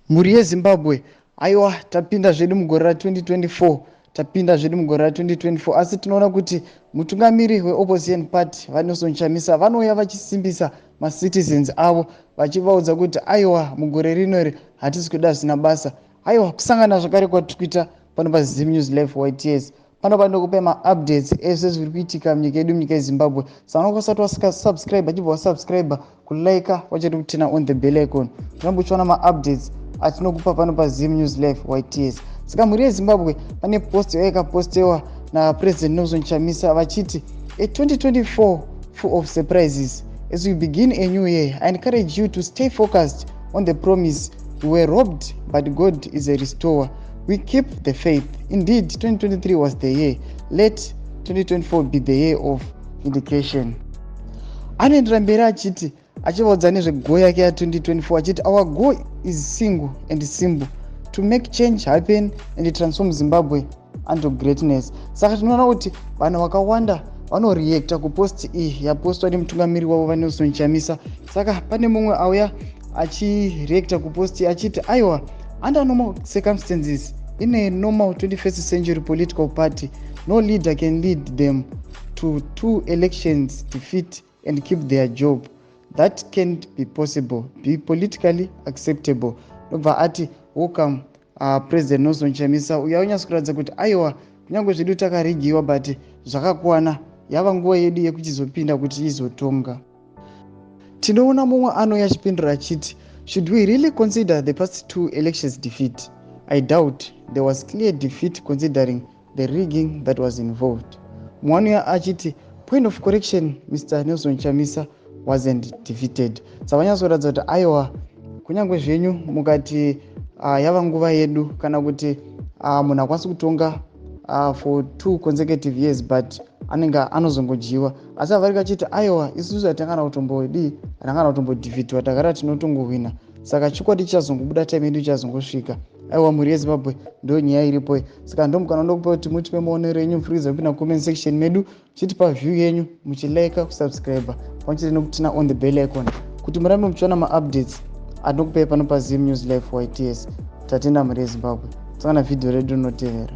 Mhuri yeZimbabwe, aiwa, tapinda zvedu mugore ra2024, tapinda zvedu mugore ra2024, asi tinoona kuti mutungamiri weopposition party, VaNelson Chamisa, vanouya vachisimbisa macitizens avo, vachivaudza kuti aiwa, mugore rinori hatisi kuda zvisina basa. Aiwa, kusangana zvakare kwatiri kuita pano paZim News Live YTS. Pano panokupai maupdates ese zviri kuitika munyika yedu, munyika yeZimbabwe. Saka usati wasubscribe, achibva wasubscribe, kulike, wachati kuturn on the bell icon, urambe uchiona maupdates atinokupa pano paZim News Live YTS. Saka mhuri yeZimbabwe, pane post yakapostewa naPresident Nelson Chamisa vachiti, "A 2024 full of surprises. As we begin a new year, I encourage you to stay focused on the promise. We were robbed, but God is a restorer. We keep the faith. Indeed, 2023 was the year. Let 2024 be the year of vindication." Anoendera mberi achiti, achivaudza nezvegoal yake ya2024, achiti, "Our goal is single and simple: to make change happen and transform Zimbabwe unto greatness." Saka tinoona kuti vanhu vakawanda vanoreacta kupost iyi yapostwa nemutungamiri wavo, VaNelson Chamisa. Saka pane mumwe auya achireacta kupost achiti, aiwa, under normal circumstances, in a normal 21st century political party, no leader can lead them to two elections defeat and keep their job. That can't be possible, be politically acceptable." Nobva ati, "Welcome, President Nelson Chamisa." Uyo aunyatso kuratidza kuti aiwa, kunyange zvedu takarigiwa, but zvakakwana, yava nguva yedu yekuchizopinda kuti izotonga. Tinoona mumwe anouya achipindura achiti, "Should we really consider the past two elections defeat? I doubt there was clear defeat considering the rigging that was involved." Mumwe anouya achiti, "Point of correction, Mr Nelson Chamisa wasn't defeated." Saka vanyatsokuratidza kuti aiwa, kunyange zvenyu mukati yava nguva yedu, kana kuti munhu akwanisi kutonga for 2 consecutive years, but anenge anozongodyiwa. Asi avarika achiti, aiwa, isusu hatangana kutombodii, hatangana kutombodefeatwa, tagara tinotongohwina. Saka chokwadi chichazongobuda, time yedu ichazongosvika. Aiwa, mhuri yeZimbabwe, ndo nyaya iripo. Saka ndomukana ndokupa kuti mutipe maonero enyu mufuriza kupinda comment section medu, muchitipa view yenyu, muchilike, kusubscribe, pamwe chete nekuturn on the bell icon kuti murambe muchiona maupdates atinokupai pano paZim News Life YTS. Tatenda, mhuri yeZimbabwe. Tsangana vhidhiyo redu rinotevera.